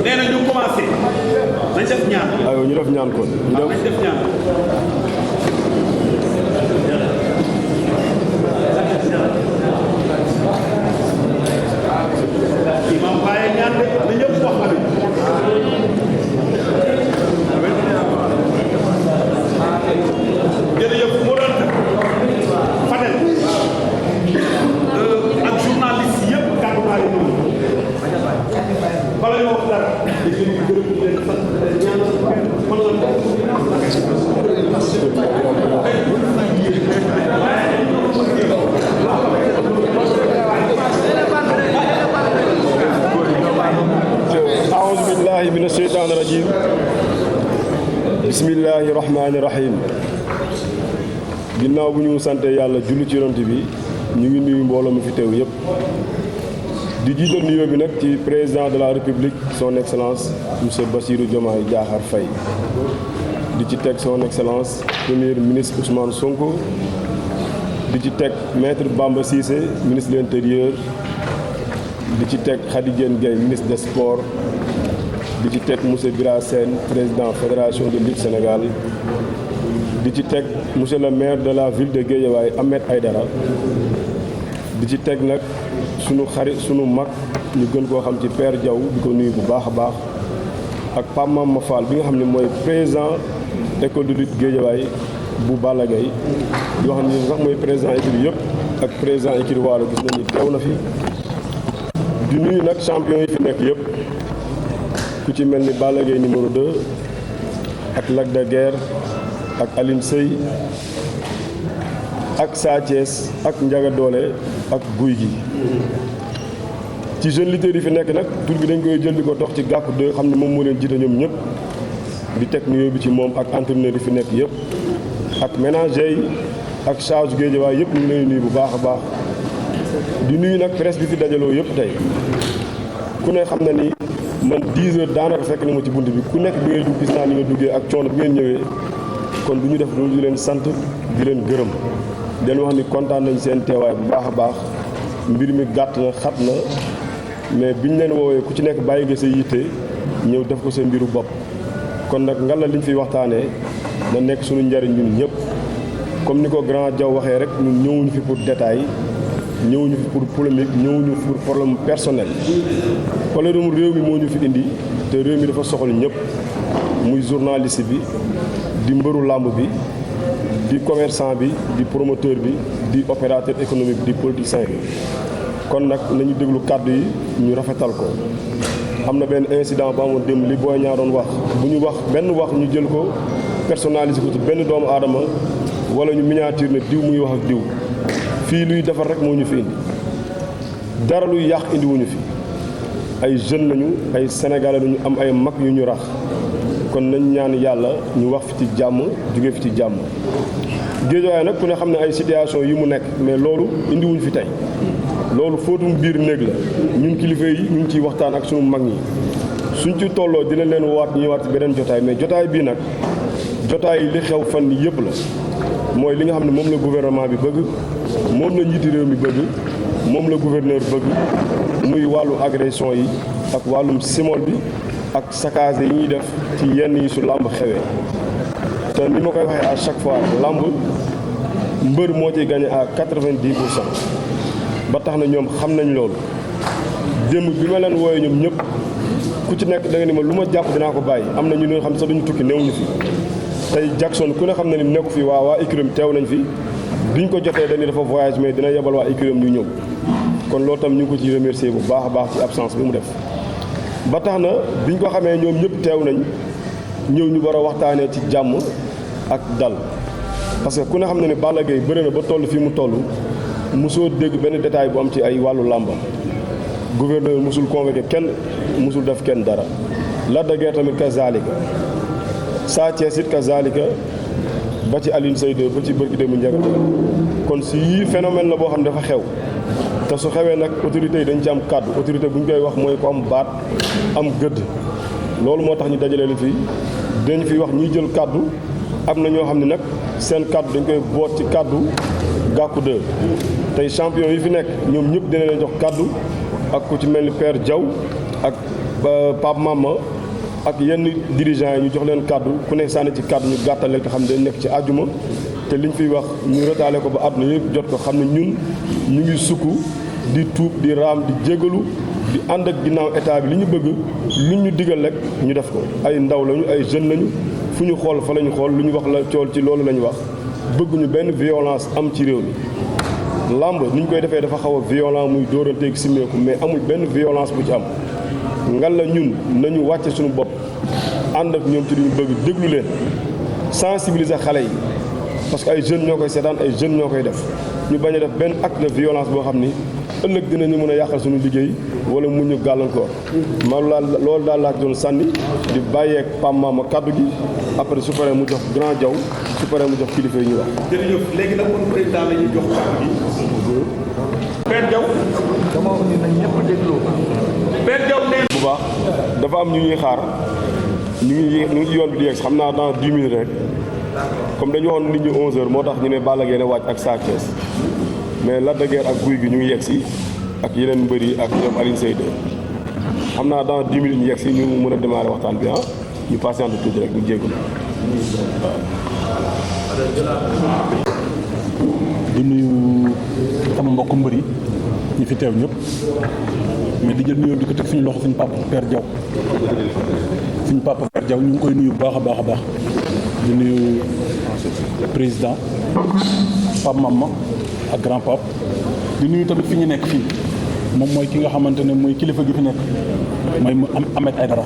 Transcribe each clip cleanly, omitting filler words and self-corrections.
nee na ñu commencé nañ def ñaan. aywa ñu def ñaan kon. waaw nañ def ñaan. imam bàyyi ñaan de na ñëpp wax tamit. jërëjëf moo doon Fadel ak journaliste yëpp kàddu naa leen noonu bala ñu wax dara dañ leen di gërëm di leen sant di leen ñaanal man aouzu billahi mina sheytaani rajim bismillahi rahmaani rahim ginnaaw bu ñu sante yàlla julli ci yonent bi ñu ngi nuyu mbooloo mi fi teew yëpp di jiital nuyoo bi nag ci président de la république son excellence monsieur Bassirou Diomaye Diakhar Faye di ci teg son excellence premier ministre Ousmane Sonko di ci teg maître Bamba Cissé ministre de l'intérieur di ci teg Khady Diène Gaye ministre des sports di ci teg monsieur Bira Sène président fédération de lutte Sénégal di ci teg monsieur le maire de la ville de Guédiawaye Ahmed Aïdara di ci teg nag sunu xarit sunu mag ñu gën koo xam ci Père Diaw di ko nuyu bu baax a baax ak Pape Mama Fall bi nga xam ne mooy président école de lutte Guédiawaye bu Balla Gaye di wax ni sax mooy président écurie yëpp ak président écurie Waalo gis nañu teew na fi di nuyu nag champion yi fi nekk yëpp ku ci mel ni Balla Gaye numéro 2 ak Lac de Guiers ak Aline Seye ak Sa Thiès ak Ndiaga Dollé ak Gouye Gui ci jeune lutteurs yi fi nekk nag tur bi dañ koy jël di ko dox ci Gàkku 2 xam ne moom moo leen jiite ñoom ñëpp di teg nuyoo bi ci moom ak entraîneur yi fi nekk yëpp ak ménager yi ak charge Guédiawaye yëpp ñu ngi lay nuyu bu baax a baax di nuyu nag presse bi fi dajaloo yëpp tey ku ne xam na ni man 10 heures daanaka fekk na ma ci bunt bi ku nekk bi ngay dugg gis naa ni nga duggee ak coono bi ngeen ñëwee kon du ñu def loolu di leen sant di leen gërëm di leen wax ni kontaan nañ seen teewaay bu baax a baax mbir mi gàtt na xat na mais biñ leen woowee ku ci nekk bàyyi nga sa yitte ñëw def ko sa mbiru bopp kon nag ngalla liñ fiy waxtaanee na nekk suñu njariñ ñun ñëpp comme ni ko grand Diaw waxee rek ñun ñëwuñu fi pour détail ñëwuñu fi pour polémique ñëwuñu pour problème personnel problème réew mi moo ñu fi indi te réew mi dafa soxal ñëpp muy journaliste bi di mbëru làmb bi di commerçant bi di promoteur bi di opérateur économique bi di politicien bi kon nag nañu déglu kàddu yi ñu rafetal ko am na benn incident bu amoon démb li Boy Niang doon wax bu ñu wax benn wax ñu jël ko personnalisé ko ci benn doomu aadama wala ñu miniature ne diw muy wax ak diw fii luy defar rek moo ñu fi indi dara luy yàq indi wuñu fi ay jeunes lañu ay sénégalais lañu am ay mag yu ñu rax kon nañ ñaan yàlla ñu wax fi ci jàmm jóge fi ci jàmm Guédiawaye nag ku ne xam ne ay situation yi mu nekk mais loolu indi wuñu fi tey loolu fóotum biir néeg la ñun kilifa yi ñu ngi ciy waxtaan ak sunu mag ñi suñ ci tolloo dina leen waat ñuy waat ci beneen jotaay mais jotaay bii nag jotaay yi li xew fan yi yëpp la mooy li nga xam ne moom la gouvernement bi bëgg moom la njiiti réew mi bëgg moom la gouverneur bëgg muy wàllu agression yi ak wàllum simol bi ak saccage yi ñuy def ci yenn yi su làmb xewee te ni ma koy waxee à chaque fois làmb mbër moo ciy gagné à 90% ba tax na ñoom xam nañ loolu démb bi ma leen wooyee ñoom ñëpp ku ci nekk da nga ni ma lu ma jàpp dinaa ko bàyyi am na ñu ne xam ne sax duñu tukki newuñu fi tey Jackson ku ne xam ne ni nekku fi waa écurie teew nañ fi biñ ko jotee dañu dafa voyage mais dina yebal waa écurie ñu ñëw kon loolu tam ñu ngi ko ci remercier bu baax a baax ci absence bi mu def ba tax na biñ ko xamee ñoom ñëpp teew nañ ñëw ñu war a waxtaanee ci jàmm ak dal parce que ku ne xam ne ni Balla Gaye bëri na ba toll fii mu toll mosoo dégg benn détail bu am ci ay wàllu làmbam gouverneur mosul convoqué kenn mosul def kenn dara Lac de Guiers tamit kazalika Sa Thiès it kazalika ba ci Aline Seye ba ci bërki démb Ndiaga kon si yii phénomène la boo xam ne dafa xew te su xewee nag autorités yi dañ ci am kàddu autorité bu ñu koy wax mooy ko am baat am gëdd loolu moo tax ñu dajale leen fii dañ fi wax ñiy jël kàddu am na ñoo xam ne nag seen kàddu dañ koy boot ci kàddu Gàkku 2 tey champion yi fi nekk ñoom ñëpp dina leen jox kàddu ak ku ci mel ni Père Diaw ak Pape Mama ak yenn dirigeants yi ñu jox leen kàddu ku nekk sànni ci kàddu ñu gàttale te xam ne dañ nekk ci àjjuma te liñ fiy wax ñu retaale ko ba àdduna yëpp jot ko xam ne ñun ñu ngi sukk di tuub di raam di jégalu di ànd ak ginnaaw état bi li ñu bëgg lu ñu digal rek ñu def ko ay ndaw lañu ay jeunes lañu fu ñu xool fa lañu xool lu ñu wax la cool ci loolu lañu wax bëgguñu benn violence am ci réew mi làmb ni ñu koy defee dafa xaw a violent muy dóoranteeg simmeeku mais amul benn violence bu ci am ngan la ñun nañu wàcce suñu bopp ànd ak ñoom ci li ñu bëgg déglu leen sensibiliser xale yi parce que ay jeunes ñoo koy seetaan ay jeunes ñoo koy def ñu bañ a def benn acte de violence boo xam ni ëllëg dinañu mën a yàqal suñu liggéey wala mu ñu gàllankoor loolu daal laa doon sànni di bàyyeeg Pam Mama kaddu gi après su paree mu jox grand Diaw su paree mu jox kilifa yi ñu wax. jërëjëf léegi nag kon président la ñuy jox kaddu gi. Père Diaw. dama wax ni nag ñëpp dégloo. Père Diaw nee bu baax dafa am ñu ñuy xaar ñu ngi ci yoon bi di yegg xam naa dans 10 minutes rek comme dañu waxoon nit ñi 11h moo tax ñu ne Balla Gaye ne wàcc ak Sa Thiès mais Lac de Guiers ak Gouye Gui ñu ngi yegg si ak yeneen mbër yi ak ñoom Alioune Seye 2 xam naa dans 10 minutes ñu yegg si ñu mën a démarrer waxtaan bi ñu patiente tuuti rek ñu jégalu. di nuyu sama mbokku mbër yi ñi fi teew ñëpp mais di jël nuyoo di ko teg suñu loxo suñu papa Père Diaw suñu papa Père Diaw ñu ngi koy nuyu bu baax a baax a baax di nuyu président Pape Mama ak grand pape di nuyu tamit fi ñu nekk fii moom mooy ki nga xamante ne mooy kilifa gi fi nekk mooy mu Ahmed Aïdara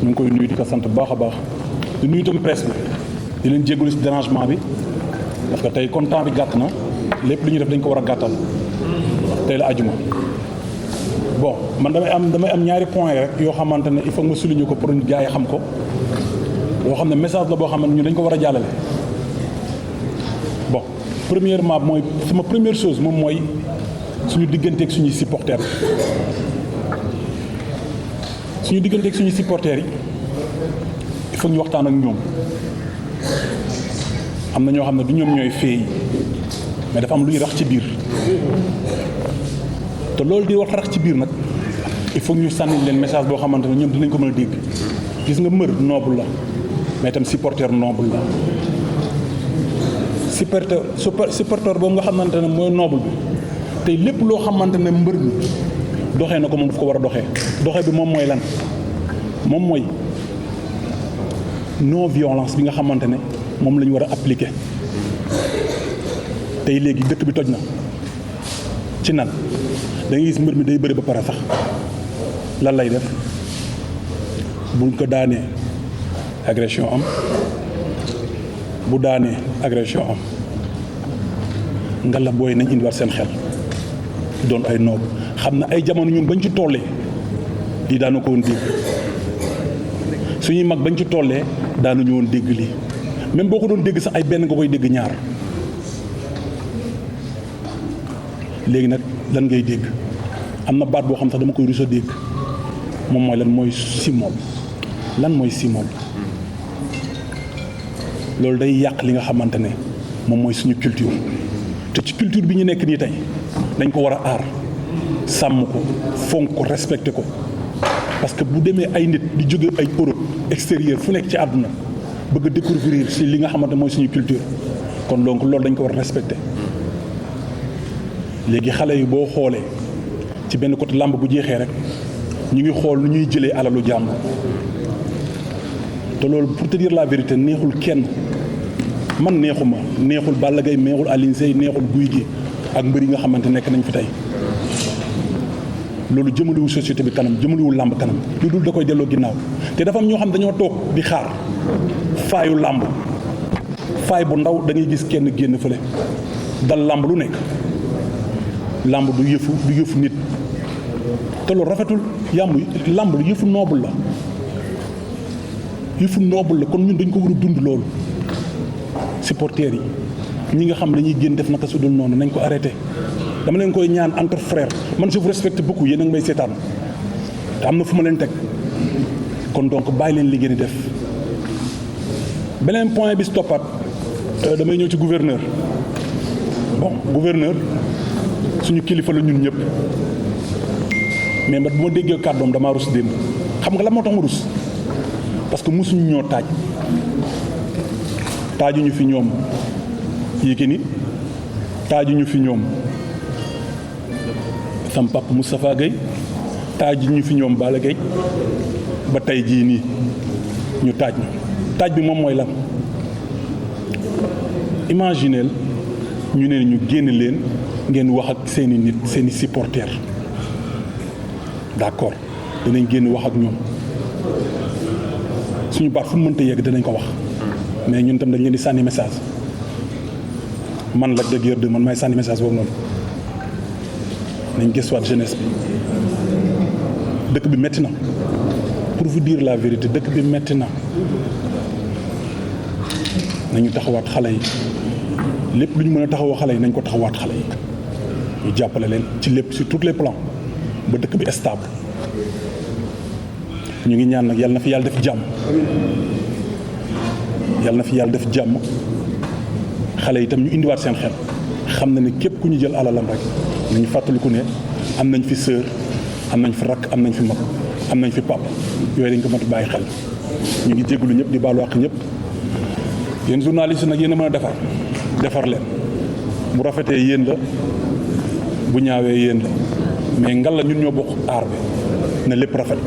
ñu ngi koy nuyu di ko sant bu baax a baax di nuyu tamit presse bi di leen jégalu si dérangement bi parce que tey comme temps bi gàtt na lépp lu ñu def dañ ko war a gàttal tey la ajuma bon man damay am ñaari point rek yoo xamante ne il faut nga souligner ko pour gars yi xam ko yoo xam ne message la boo xamante ñu dañ ko war a jàllale bon premièrement mooy sama première chose moom mooy suñu digganteeg suñuy supporters yi il faut ñu waxtaan ak ñoom am na ñoo xam ne du ñoom ñooy fee yi mais dafa am luy rax ci biir te loolu di wax rax ci biir nag il faut ñu sànni leen message boo xamante ne ñoom dinañ ko mën a dégg gis nga mbër noble la mais itam supporter noble la supporter boobu nga xamante ne mooy noble bi tey lépp loo xamante ne mbër mi doxee na ko moom daf ko war a doxee bi moom mooy lan moom mooy non violence bi nga xamante ne moom la ñu war a appliquer tey léegi dëkk bi toj na ci nan da ngay gis mbër mi day bëri ba pare sax lan lay def buñ ko daanee agression am bu daanee agression am nga la booy nañ indiwaat seen xel doon ay noob xam na ay jamono ñun bañ ci tollee lii daanu ko woon dégg suñuy mag bañ ci tollee daanuñu woon dégg lii même boo ko doon dégg sax ay benn nga koy dégg ñaar léegi nag lan ngay dégg am na baat boo xam sax dama koy rus a dégg moom mooy lan mooy simol lan mooy simol loolu day yàq li nga xamante ne moom mooy suñu culture te ci culture bi ñu nekk nii tey dañ ko war a aar sàmm ko fonk ko respecté ko parce que bu demee ay nit di jóge ay Europe extérieur fu nekk ci àdduna bëgg a découvrir si li nga xamante mooy suñu culture kon donc loolu dañ ko war a respecté léegi xale yi boo xoolee ci benn côté làmb bu jeexee rek ñu ngi xool nu ñuy jëlee alalu jàmm te loolu pour te dire la vérité neexul kenn man neexuma neexul Balla Gaye neexul Alioune Seye neexul Gouye Gui ak mbër yi nga xamante nekk nañ fi tey loolu jëmaliwu société bi kanam jëmaliwu làmb kanam lu dul da koy delloo ginnaaw te dafa am ñoo xam dañoo toog di xaar faayu làmb faay bu ndaw da ngay gis kenn génn fële dal làmb lu nekk làmb du yëfu nit te loolu rafetul làmb lu yëfu noble la kon ñun dañ ko war a dund loolu supporters yi ñi nga xam dañuy génn def naka su dul noonu nañ ko arrêté dama leen koy ñaan entre frères man je vous respecte beaucoup yéen a ngi may seetaan te am na fu ma leen teg kon donc bàyyi leen li ngeen di def beneen point bi si toppaat damay ñëw ci gouverneur gouverneur suñu kilifa la ñun ñëpp mais bu ma déggee kàddoom damaa rus démb xam nga la moo tax ma rus parce que mosuñu ñoo taajuñu fi ñoom Yékini taajuñu fi ñoom sam papa Moustapha Gueye taajuñu fi ñoom Balla Gaye ba tey jii nii ñu taaj bi moom mooy lan imagineel ñu ne ñu génn leen ngeen wax ak seeni nit seeni supporters d'accord dinañ génn wax ak ñoom suñu baat fu mu mënta yegg dinañ ko wax mais ñun tam dañ leen di sànni message man Lac de Guiers 2 man maay sànni message boobu noonu nañ gëstuwaat jeunesse bi dëkk bi metti na pour vous dire la vérité dëkk bi metti na nañu taxawaat xale yi lépp lu ñu mën a taxawoo xale yi nañ ko taxawaat xale yi ñu jàppale leen ci lépp sur tous les plans ba dëkk bi stable ñu ngi ñaan nag yàlla na fi yàlla def jàmm yàlla na fi yàlla def jàmm xale yi itam ñu indiwaat seen xel xam na ne képp ku ñu jël alalam rek nañu fàttaliku ne am nañ fi sœur am nañ fi rakk am nañ fi mag am nañ fi pap yooyu dañ ko mën a bàyyi xel ñu ngi jégalu ñëpp di baalu àq ñëpp yéen journaliste nag yéen a mën a defar leen bu rafetee yéen la bu ñaawee yéen la mais ngal la ñun ñoo bokk aar bi na lépp rafet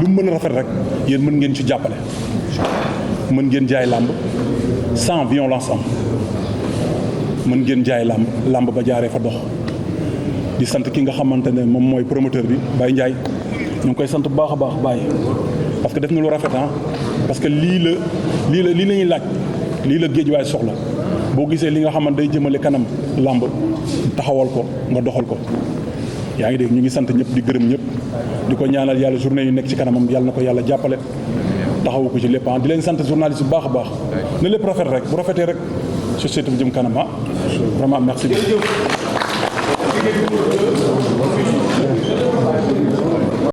lu mu mën a rafet rek yéen mën ngeen ci jàppale mën ngeen jaay làmb sans violence am mën ngeen jaay làmb ba jaaree fa dox di sant ki nga xamante ne moom mooy promoteur bi Baye Ndiaye ñu ngi koy sant bu baax a baax Baye parce que def na lu rafet parce que lii la ñuy laaj lii la Guédiawaye soxla boo gisee li nga xamante day jëmale kanam làmb taxawal ko nga doxal ko yaa ngi dégg ñu ngi sant ñëpp di gërëm ñëpp di ko ñaanal yàlla journée yu nekk ci kanamam yàlla na ko yàlla jàppale taxawu ko ci lépp di leen sant journaliste bu baax a baax na lépp rafet rek bu rafetee rek société bi jëm kanam vraiment merci beaucoup